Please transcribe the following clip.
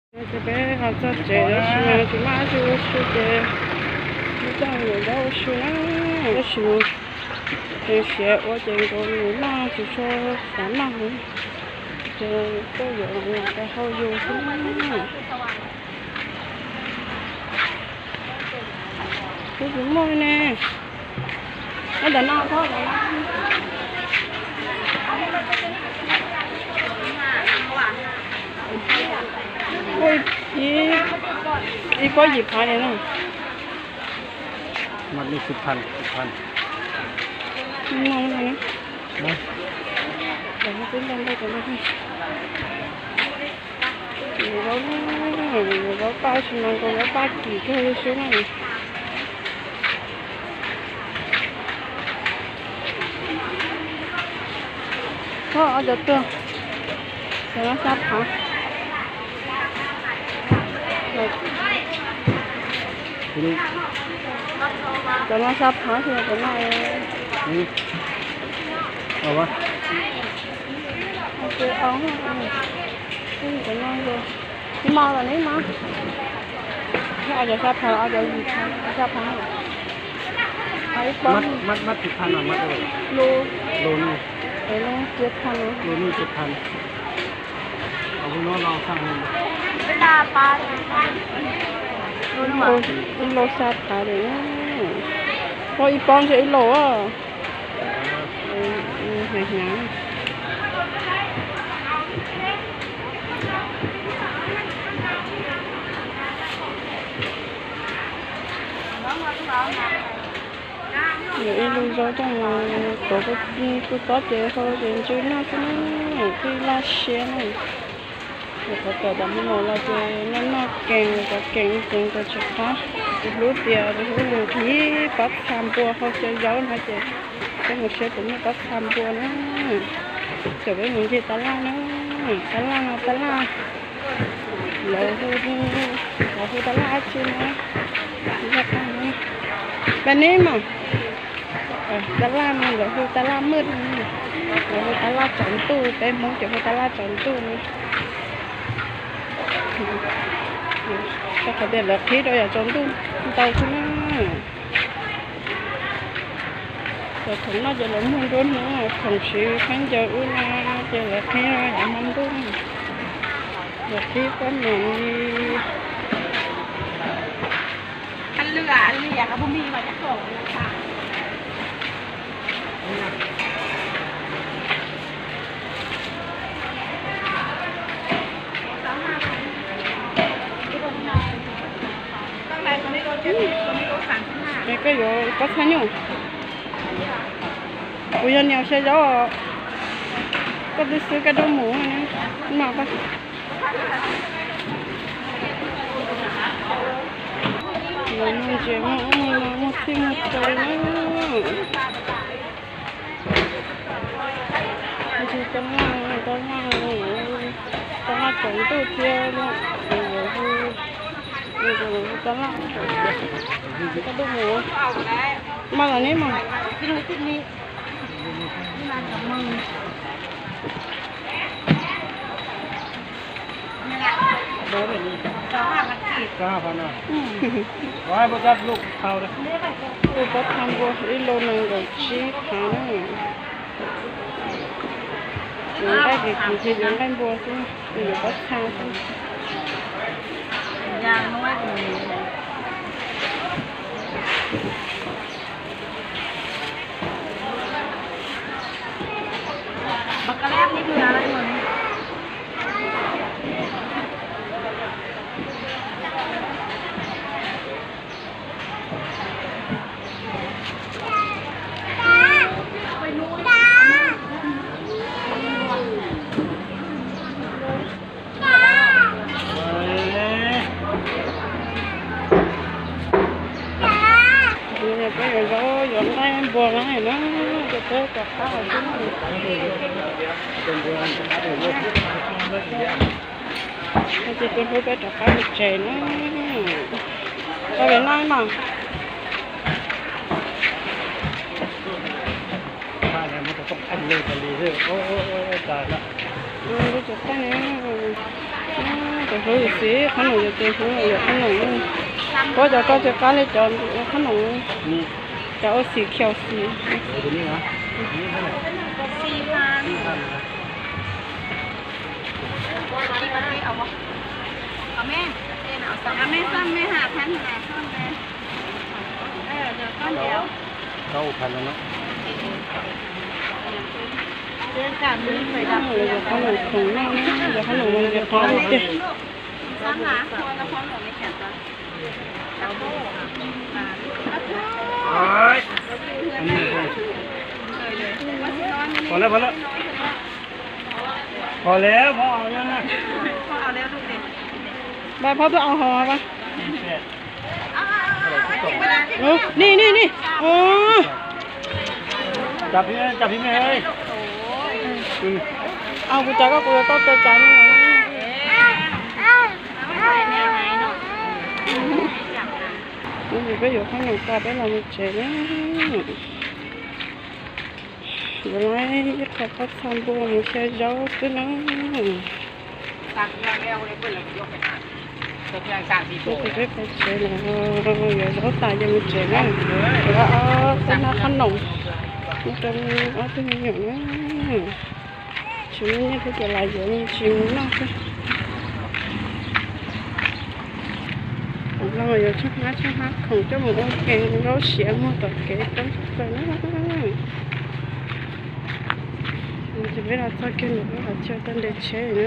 Ces peb los txog tsev tab sis tsis muaj dab tsi ua su ces peb coj niam zaub ua su na. Tab sis mas tseem siav ua ces nkawd niam noj tsis tshua xav noj heev, ces tuaj yuav los rau hauj lwm xwb na. Twb tsis muaj li ne. Ntawm no, ib pob yim phav li na. Zaub, zaub paj, tsis mas nkaus zaub paj kim kawg li xwb na. Ob cov tuag, cov no xya phav, cov no xya phav xwb cov no. Cov no, ib mos los ne mos. Ob cov xya phav, ob cov yim phav, xya phav. Ib pob, lus, lus txhiab phav, ib lus xya phav li. Pob ib pob ntshe ib lus. Hnav hnav. Ib lub zaub coj mus tuav kuj tob ces hau ces ntsw noj xwb na, twb laj siab na. Qhov tawm tam hmo no los ces noj noj kees, cov kees ces nkaus tsis qab. Tus hlub tias tus hlub nqhis pob txha npua hau cov zaub no ces peb mus saib puas muaj pob txha npua na. Thaum peb mus ncig tab laj na, tab laj no tab laj, lawv hu, lawv hu tab laj dab tsi na? Pab neb mas, tab laj no lawv hu tab laj maj, lawv hu tab laj tsaus ntuj, peb Hmoob ces hu tab laj tsaus ntuj na. Rau qhov tias lawv qhib rau yam tsaus ntuj ntau xwb na. Cov khoom noj ces lawv muag nruab hnub, khoom siv khaub ncaws ub no ces lawv qhib rau yam hmo ntuj, lawv qhib pob niam li. Es koj yuav pob txha nyuj? Kuv yog niam xya zaub, koj twb xwb koj dub mus no. Muaj ntses, muaj ub muaj no, muaj txhij muaj txhua li na. Tab laj, tab laj tsaus ntuj thiab, tab laj, koj dub mus, mas los neb mas. Tus pob txha npua ib lus nees nkaum tsib phav na. Yuav nqaij ces kuv thiaj yuav nqaij npua xwb, kuv yuav pob txha xwb. Peb yuav zaub yuav nqaij npua na, ces peb rov qab los xwb. Ces tus hlub peb rov qab mus tsev na. Tau li no mas. Lub cov taij no, Cov hlub yus xwb, qhob noom yus tes hlub yus qhob noom. Puab cov koj cov qab li cov ua qhob noom, cov ua xim khiaus xim. Yog qhob noom khoom noj, yog qhob noom li qab li tiag. Pom lawm, pom lawm. Pom lawm, pom lawm. Pab phob tuaj au hov pab. Nij nij nij. Au kuv cas koj kuv yuav tau tes cas no. Hnub no peb yuav qhob noom tas peb los mus tsev na. Yuav laib ib qho pob txha npua mus xyaw zaub xwb na. Ib pliag peb pais tsev no, yuav zaub tas ces mus tsev na. Yuav ob tug noj qhob noom, mus rau ob tug me nyuam na. Tsis muaj nyiaj thiab ces lam yuav me ntsis mus noj xwb. Tus no yuav tshaib plab tshaib plab khoom coj mus ua ke, zaub siav muag tom kev tau txaus na. Ces peb los txog kiag ntawm peb qhov chaw tau nres tsheb na.